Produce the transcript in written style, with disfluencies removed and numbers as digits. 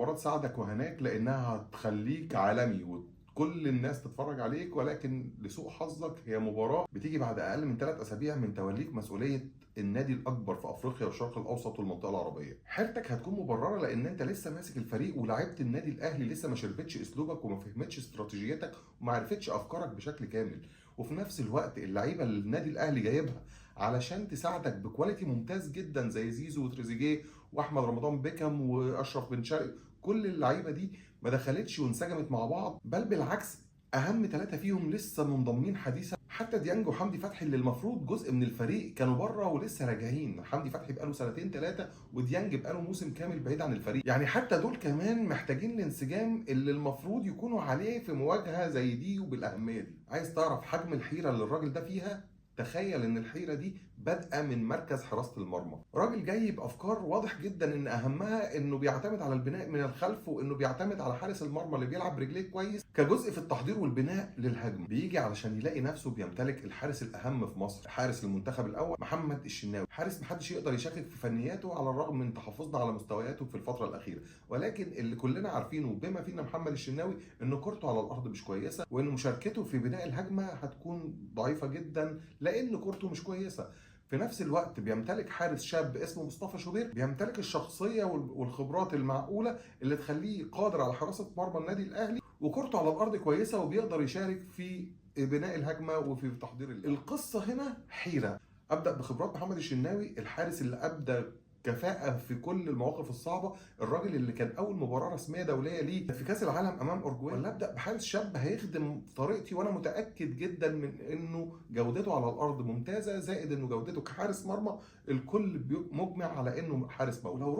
مباراة ساعدك وهناك لانها هتخليك عالمي وكل الناس تتفرج عليك، ولكن لسوء حظك هي مباراة بتيجي بعد اقل من 3 اسابيع من توليك مسؤولية النادي الاكبر في افريقيا والشرق الاوسط والمنطقة العربية. حيرتك هتكون مبررة لان انت لسه ماسك الفريق ولاعيبه النادي الاهلي لسه ما شربتش اسلوبك وما فهمتش استراتيجيتك وما عرفتش افكارك بشكل كامل، وفي نفس الوقت اللعيبة اللي النادي الاهلي جايبها علشان تساعدك ب quality ممتاز جدا زي زيزو وتريزيجيه واحمد رمضان بيكم واشرف بن شرقي، كل اللعيبة دي ما دخلتش وانسجمت مع بعض، بل بالعكس اهم 3 فيهم لسه منضمين حديثا. حتى ديانج وحمدي فتحي اللي المفروض جزء من الفريق كانوا بره ولسه راجعين، حمدي فتحي بقاله سنتين 3 وديانج بقاله موسم كامل بعيد عن الفريق، يعني حتى دول كمان محتاجين الانسجام اللي المفروض يكونوا عليه في مواجهة زي دي وبالاهميه دي. عايز تعرف حجم الحيرة اللي الراجل ده فيها؟ تخيل ان الحيرة دي بادئه من مركز حراسة المرمى. راجل جاي بافكار واضح جدا ان اهمها انه بيعتمد على البناء من الخلف، وانه بيعتمد على حارس المرمى اللي بيلعب برجليه كويس كجزء في التحضير والبناء للهجمه. بيجي علشان يلاقي نفسه بيمتلك الحارس الاهم في مصر، حارس المنتخب الاول محمد الشناوي، حارس محدش يقدر يشكك في فنياته على الرغم من تحفظنا على مستوياته في الفترة الاخيرة، ولكن اللي كلنا عارفينه بما فينا محمد الشناوي ان كورته على الارض مش كويسة، وان مشاركته في بناء الهجمة هتكون ضعيفة جدا لان كورته مش كويسة. في نفس الوقت بيمتلك حارس شاب اسمه مصطفى شوبير، بيمتلك الشخصية والخبرات المعقولة اللي تخليه قادر على حراسة مرمى النادي الاهلي، وكورته على الارض كويسة وبيقدر يشارك في بناء الهجمة وفي تحضير اللعب. القصة هنا حيره. ابدا بخبرات محمد الشناوي، الحارس اللي ابدى كفاءة في كل المواقف الصعبة، الراجل اللي كان أول مباراة رسمية دولية ليه في كأس العالم أمام أورجواي، ولا أبدأ بحارس شاب هيخدم طريقتي وأنا متأكد جدا من إنه جودته على الأرض ممتازة، زائد إنه جودته كحارس مرمى الكل مجمع على إنه حارس مرمى. ولو